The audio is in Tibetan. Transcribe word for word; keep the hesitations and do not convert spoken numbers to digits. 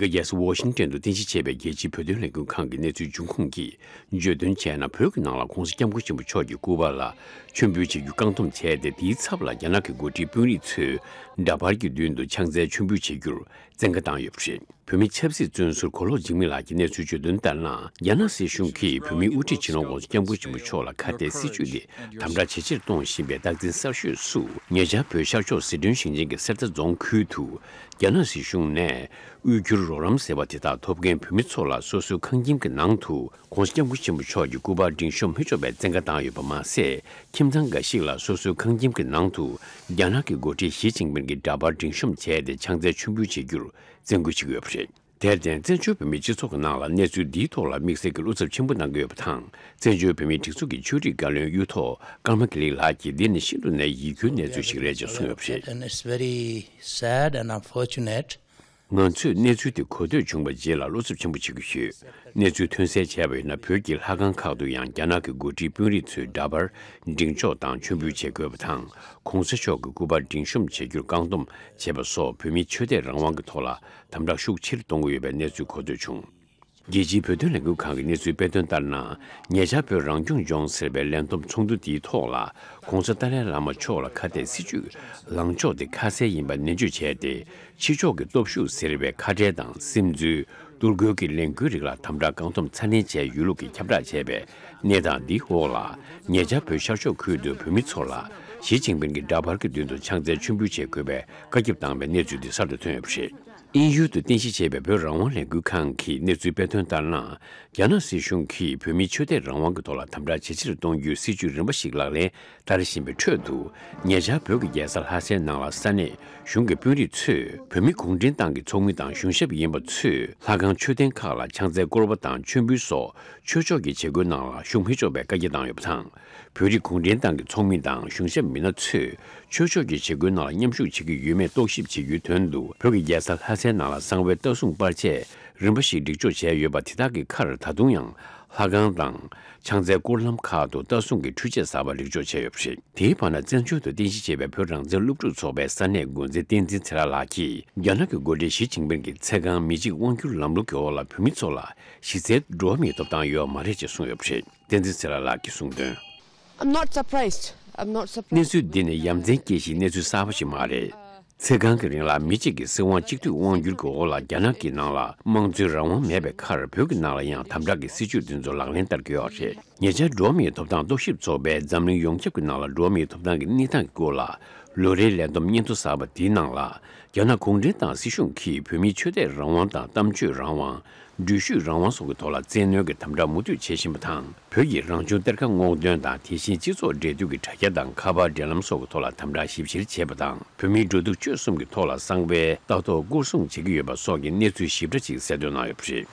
བོད་རྒྱལ་ས་ཝ་ཤིང་ཏོན་དུ་རྟེན་གཞི་བྱས་པའི་རྒྱལ་སྤྱིའི་བོད་དོན་ལས་འགུལ་ཁང་གི་གནས་ཚུལ་འབྱུང་ཁུངས་ཀྱིས་བརྗོད་དོན་བྱས་ན། བོད་ཀྱི་ནང་ལ་༧གོང་ས་༧སྐྱབས་མགོན་ཆེན་པོ་མཆོག་གི་སྐུ་པར་ལ་མཆོད་འབུལ་བྱེད་རྒྱུ་བཀག་སྡོམ་བྱས་ཏེ། དེའི་ཚབ་ལ་རྒྱ་ནག་གི་འགོ་ཁྲིད་དཔོན་རིགས་ཚོས་འདྲ་པར་གྱི་མདུན་དུ་ཕྱག་འཚལ་མཆོད་འབུལ་བྱེད་རྒྱུར་བཙན་བཀའ་བཏང་ཡོད་པ་རེད། བོད་མི་ཆབ་སྲིད་བཙོན་ཟུར་གོ་ལོག་འཇིགས་མེད་ལགས་ཀྱིས་གནས་ཚུལ་བརྗོད་དོན་ལྟར་ན། རྒྱ་ནག་སྲིད་གཞུང་གིས་བོད་མིའི་དབུ་ཁྲིད་སྤྱི་ནོར་༧གོང་ས་༧སྐྱབས་མགོན་ཆེན་པོ་མཆོག་ལ་ཁ་གཏད་སྲིད་བྱུས་དེ་དམ་དྲག་ཇེ་ཆེར་གཏོང་བཞིན་པའི་རྟག་འཛིན་གསར་ཤོས་སུ། ཉེ་ཆར་བོད་ཤར་ཕྱོགས་ཟི་ཁྲོན་ཞིང་ཆེན་གྱི་གསེར་རྟ་རྫོང་ཁུལ་དུ་རྒྱ་ནག་སྲིད་གཞུང་ནས་དབུལ་སྐྱོར་རོགས་རམ་ཟེར་བ་དེ་དག་ཐོབ་མཁན་བོད་མི་ཚོ་ལ་སོ་སོའི་ཁང་ཁྱིམ་གྱི་ནང་དུ་༧གོང་ས་༧སྐྱབས་མགོན་ཆེན་པོ་མཆོག་གི་སྐུ་པར་སྒྲེང་གཤོམ་མི་ཆོག་པའི་བཙན་བཀའ་བཏང་ཡོད་པ་མ་ཟད། ཁྱིམ་ཚང་འགའ་ཞིག་ལ་སོ་སོའི་ཁང་ཁྱིམ་གྱི་ནང་དུ་རྒྱ་ནག་གི་འགོ་ཁྲིད་ཞི་ཅིན་ཕིན་གྱི་འདྲ་པར་སྒྲེང་གཤོམ་བྱས་ཏེ་ཕྱག་འཚལ་མཆོད་འབུལ་བྱེད་རྒྱུར་བཙན་སྐུལ་བྱེད་ཀྱི་ཡོད་པ་རེད། དེར་བརྟེན། བཙན་བྱོལ་བོད་མིའི་སྤྱི་ཚོགས་ཀྱི་ནང་ལ་གནས་ཚུལ་འདིའི་ཐོག་ལ་དམིགས་བསལ་གྱི་བློ་འཚབ་ཆེན་པོ་གནང་གི་ཡོད་པ་དང་། བཙན་བྱོལ་བོད་མིའི་སྒྲིག་འཛུགས་ཀྱི་ཆོས་རིག་བཀའ་བློན་གཡུ་ཐོག་ཀརྨ་དགེ་ལེགས་ལགས་ཀྱིས་འདི་ནི་ཤིན་ཏུ་ནས་ཡིད་སྐྱོའི་གནས་ཚུལ་ཞིག་རེད་ཅེས་གསུངས་ཡོད་པ་རེད། And it's very sad and unfortunate. ང་ཚོས་གནས་ཚུལ་དེ་གོ་ཐོས་བྱུང་བའི་རྗེས་ལ་བློ་འཚབ་ཆེན་པོ་བྱེད་ཀྱི་ཡོད། གནས་ཚུལ་ཐོན་གསལ་བྱས་པ་ཡིན་ན། བོད་ཀྱི་ལྷ་ཁང་ཁག་ཏུ་ཡང་རྒྱ་ནག་གི་འགོ་ཁྲིད་དཔོན་རིགས་ཚོས་འདྲ་པར་སྒྲེང་འཇོག་དང་མཆོད་འབུལ་བྱེད་དགོས་པ་དང་། ༸གོང་ས་མཆོག་གི་སྐུ་པར་སྒྲེང་གཤོམ་བྱེད་རྒྱུར་བཀག་སྡོམ་བྱས་པ་སོགས་བོད་མིའི་ཆོས་དད་རང་དབང་གི་ཐོག་ལ་དམ་དྲག་ཤུགས་ཆེར་གཏོང་གི་ཡོད་པའི་གནས་ཚུལ་གོ་ཐོས་བྱུང་། རྒྱལ་སྤྱིའི་བོད་དོན་ལས་འགུལ་ཁང་གི་གནས་ཚུལ་སྤེལ་དོན་ལྟར་ན། ཉེ་ཆར་བོད་རང་སྐྱོང་ལྗོངས་ཟེར་བའི་ལས་བསྡོམས་ཚོགས་འདུ་དེའི་ཐོག་ལ། ༸གོང་ས་ཏཱ་ལའི་བླ་མ་མཆོག་ལ་ཁ་གཏད་སྲིད་བྱུས་ལངས་ཕྱོགས་དེ་ཁ་གསལ་ཡིན་པ་ནན་བརྗོད་བྱས་ཏེ། ཕྱི་ཕྱོགས་ཀྱི་སྟོབས་ཤུགས་ཟེར་བའི་ཁ་བྲལ་དང་སིམ་འཛུལ། གཏོར་རྒོལ་གྱི་ལས་འགུལ་རིགས་ལ་དམ་དྲག་བཀག་སྡོམ་ཚ་ནན་བྱས་ཡོད་ལུགས་ཀྱི་ཁྱབ་བསྒྲགས་བྱས་པའི་གནས་སྟངས་འདིའི་འོག་ལ། ཉེ་ཆར་བོད་ཤར་ཕྱོགས་ཁུལ་དུ་བོད་མི་ཚོ་ལ་ཞི་ཅིན་ཕིན་གྱི་འདྲ་པར་གྱི་མདུན་དུ་ཕྱག་འཚལ་མཆོད་འབུལ་བྱེད་དགོས་པའི་བཀའ་ཁྱབ་བཏང་བའི་གནས་ཚུལ་འདི་གསར་དུ་ཐོན་ཡོད་པ་རེད། དབྱིན་ཡུལ་དུ་རྟེན་གཞི་བྱས་པའི་བོད་རང་དབང་ལས་འགུལ་ཁང་གིས་གནས་ཚུལ་སྤེལ་དོན་ལྟར་ན། རྒྱ་ནག་སྲིད་གཞུང་གིས་བོད་མིའི་ཆོས་དད་རང་དབང་གི་ཐོག་ལ་དམ་དྲག་ཇེ་ཆེར་གཏོང་རྒྱུའི་སྲིད་བྱུས་རིམ་པ་ཞིག་ལག་ལེན་བསྟར་བཞིན་པའི་ཁྲོད་དུ། ཉེ་ཆར་བོད་ཀྱི་རྒྱལ་ས་ལྷ་སའི་ནང་ལ་ས་གནས་གཞུང་གི་དཔོན་རིགས་ཚོས་བོད་མི་གུང་ཁྲན་ཏང་གི་ཚོགས་མི་དང་གཞུང་ཞབས་ཡིན་པ་ཚོས་ལྷ་ཁང་མཆོད་རྟེན་ཁག་ལ་ཕྱག་འཚལ་བསྐོར་བ་དང་མཆོད་འབུལ་སོགས་ཆོས་ཕྱོགས་ཀྱི་བྱེད་སྒོའི་ནང་ལ་ཞུགས་མི་ཆོག་པའི་བཀའ་རྒྱ་བཏང་ཡོད་པ་དང་། བོད་རིགས་གུང་ཁྲན་ཏང་གི་ཚོགས་མི་དང་གཞུང་ཞབས་མི་སྣ་ཚོས་ཆོས་ཕྱོགས་ཀྱི་བྱེད་སྒོའི་ནང་ལ་མཉམ་ཞུགས་བྱེད་ཀྱི་ཡོད་མེད་རྟོག་ཞིབ་བྱེད་རྒྱུའི་དོན་དུ། བོད་ཀྱི་རྒྱལ་ས་ལྷ་སའི་ནང་ལ་གསང་བའི་ལྟ་སྲུང་པར་ཆས་རིམ་པ་ཞིག་སྒྲིག་འཇོག་བྱས་ཡོད་པ་དེ་དག་གི་ཁར་ད་དུང་ཡང་ལྷ་ཁང་དང་ཕྱག་འཚལ་སྐོར་ལམ་ཁག་ཏུ་ལྟ་སྲུང་གི་འཕྲུལ་ཆས་གསར་པ་སྒྲིག་འཇོག་བྱས་ཡོད་པ་རེད། དེའི་བར་ན། བཙན་བྱོལ་དུ་རྟེན་གཞི་བྱས་པའི་བོད་རང་བཙན་སློབ་ཕྲུག་ཚོགས་པའི་ས་གནས་འགོ་འཛིན་བསྟན་འཛིན་ཚེ་རིང་ལགས་ཀྱིས། རྒྱ་ནག་གི་འགོ་ཁྲིད་ཞི་ཅིན་ཕིན་གྱི་ཚེ་གང་མི་གཅིག་དབང་སྒྱུར་ལམ་ལུགས་ཀྱི་འོག་ལ་བོད་མི་ཚོ་ལ་གཞི་རྩའི་འགྲོ་བ་མིའི་ཐོབ་ཐང་ཡོད་པ་མ་རེད་ཅེས་གསུངས་ཡོད་པ་རེད། བསྟན་འཛིན་ཚེ་རིང་ལགས་ཀྱིས་གསུངས་དོན། I'm not surprised. I'm not surprised. གནས་ཚུལ་འདི་ནི་ཡ་མཚན་སྐྱེ་གཞིའི་གནས་ཚུལ་གསར་པ་ཞིག་མ་རེད། ཚེ་གང་གི་རིང་ལ་མི་གཅིག་གི་སྲིད་དབང་གཅིག་སྡུད་དབང་སྒྱུར་གྱི་འོག་ལ་རྒྱ་ནག་གི་ནང་ལ་དམངས་གཙོའི་རང་དབང་མེད་པའི་ཁར། བོད་ཀྱི་ནང་ལ་ཡང་དམ་དྲག་གི་སྲིད་བྱུས་འདི་ཚོ་ལག་ལེན་བསྟར་གྱི་ཡོད་རེད། ཉེ་ཆར་འགྲོ་བ་མིའི་ཐོབ་ཐང་རྟོག་ཞིབ་ཚོགས་པས་འཛམ་གླིང་ཡོངས་ཁྱབ་ཀྱི་ནང་ལ་འགྲོ་བ་མིའི་ཐོབ་ཐང་གི་གནས་སྟངས་ཀྱི་སྐོར་ལ་ལོ་རེའི་ལས་བསྡོམས་སྙན་ཐོ་གསར་པ་དེའི་ནང་ལ། རྒྱ་ནག་གུང་ཁྲན་ཏང་སྲིད་གཞུང་གིས་བོད་མིའི་ཆོས་དད་རང་དབང་དང་གཏམ་བརྗོད་རང་དབང་། འགྲུལ་བཞུད་རང་དབང་སོགས་ཀྱི་ཐོག་ལ་བཙན་གནོན་གྱི་དམ་དྲག་མུ་མཐུད་བྱེད་བཞིན་པ་དང་། བོད་ཀྱི་རང་བྱུང་གཏེར་ཁ་སྔོག་འདོན་དང་། དེ་བཞིན་སྤྱི་ཚོགས་འབྲེལ་མཐུད་ཀྱི་དྲ་རྒྱ་དང་ཁ་པར་འབྲེལ་ལམ་སོགས་ཀྱི་ཐོག་ལ་དམ་དྲག་ཞིབ་བཤེར་བྱེད་པ་དང་། བོད་མིའི་འགྲོ་འདུག་སྤྱོད་གསུམ་གྱི་ཐོག་ལ་གསང་བའི་ལྟ་རྟོག་སྐོར་སྲུང་བྱེད་ཀྱི་ཡོད་པ་སོགས་ཀྱི་གནས་ཚུལ་ཞིབ་ཕྲ་ཅིག་གསལ་སྟོན་གནང་ཡོད་པ་རེད།